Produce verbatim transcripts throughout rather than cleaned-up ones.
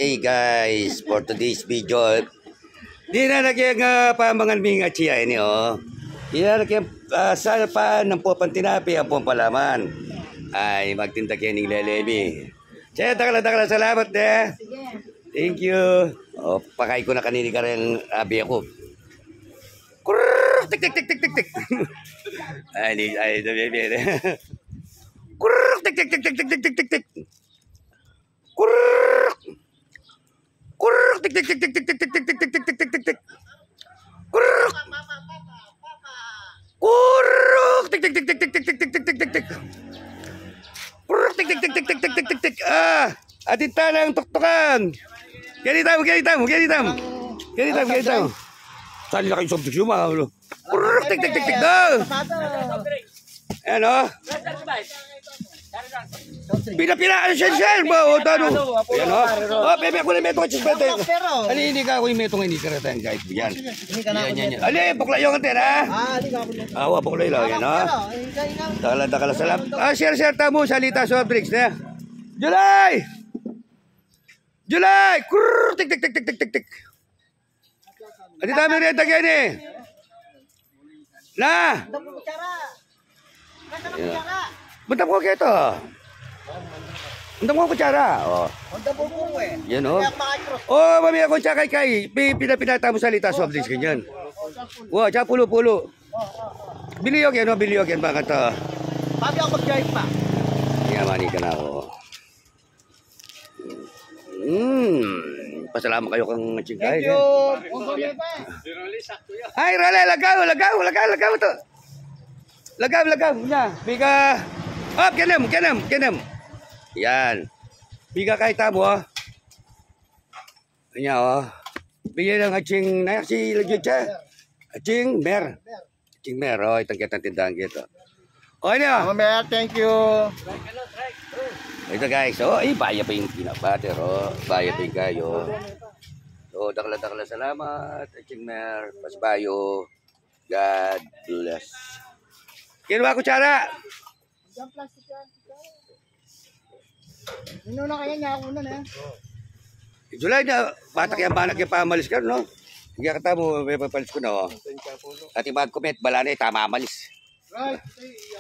Hey guys, for today's video, dinan na keng, ah, pamangan ming atsi ini, o. Dinan na keng, ah, salpan, ampong tinape, ampong palaman. Ay, magtinda keni ning lele mi. Che, dakal a dakal a salamat, ne. Thank you. O, pakain ku na kanini kareng abe ku. Kurrrk, tik, tik, tik. Ay, ni, ay, sabi, sabi. Kurrrk, tik, tik, tik. Kurrrk. Kurrrk, tik, tik, tik. Kurrrk. Kurrrk, tik, tik, tik. Kurrrk, tik, tik, tik. Ah, atin tana ing tuktukan. Keni tamu, keni tamu, keni tamu. Keni tamu, keni tamu. Sali na kayu sa subdivision, mga ulo. Kurrrk, tik, tik, tik, tik, go! Ayan, o. Pina, pina, ano, share, share ba? O, tanu? Ayan, o. O, bebe, aku na metung, chisbete. Ano, ini ka, aku yung metung, ini karatan, kahit yan. Yan, yan, yan. Ali, bukla yung anten, ha? Ah, ali ka, aku na. Awa, bukla yung, yan, o. Dakal a dakal a salamat. Ah, share, share tamu, Salita Soft Drinks, ne? July! July! Kurrrk, tik, tik, tik. Atin tamu reta keni. Na! Buntam ku keta. Buntam ku kutsara. O. Yan, o. O, mami, aku tsaka kay, pi-, pina-, pina tamu Salita Soft Drinks, ganyan. Wa, tsaka pulu-pulu. Biliyog yan, o, biliyog yan, baka to. Sabi ako mag-drive pa. Yan, mani ka na, o. Hmm, pasalamat kayu kang Chingkay. Thank you. Ay, Rale, lagaw, lagaw, lagaw, lagaw to. Lagaw, lagaw, nya. Biga. Op, kenem, kenem, kenem. Yan. Biga kay tamu, o. Nya, o. Biga ng atsing, na si lagi siya. Atsing, mer. Ching Mer, o, itang ketang tindahan keta. O, ini, o. Mama Mer, thank you. Ita, guys, o, e, baya pa ing peanut butter, o. Baya pa ing kayu. O, dakal a dakal a salamat, Ching Mer, pasibayu. God bless. Keni wa kutsara. Diyan plastic yan. Inuna kaya niya ako nun, e. July na, batak yang banak yang pamalis ka, no? Hindi ka tamu, me papalis ku na, o. Atin mag-comment, bala na, e, tama malis. Right.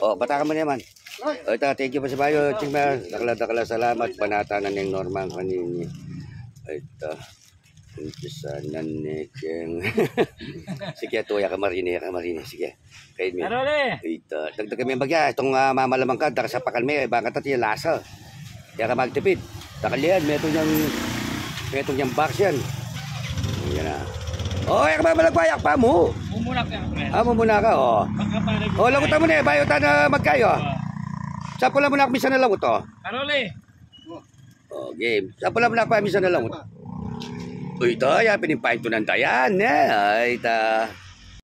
O, batakan mu na yan. Right. O, ita, thank you pasibayu, Ching Mer. Dakal a dakal a salamat, banatan na neng Norman kanini. Ita. Umpisa na ne keng. Sige, tuya ka marini, ka marini. Sige. Kain mi. Karole! Ita, dagdag kami bagya. Itang, ah, mamalamang ka, daka sa pakan mi, baka tati lasa. Kaya ka magtipid. Dakal yan, metung yang, metung yang box yan. Yan na. O, e ka mamalagwa, yak pa mu. Mumuna ka, pre. Ah, mumuna ka, o. Baka pare. O, lagutan mu na, e, bayu tana magkayu. O. Sa pula mu na kami sana lagut, o. Karole! O, game. Sa pula mu na kami sana lagut. Uy, ita, ya, pinipaintunan tayan, e. Ay, ita.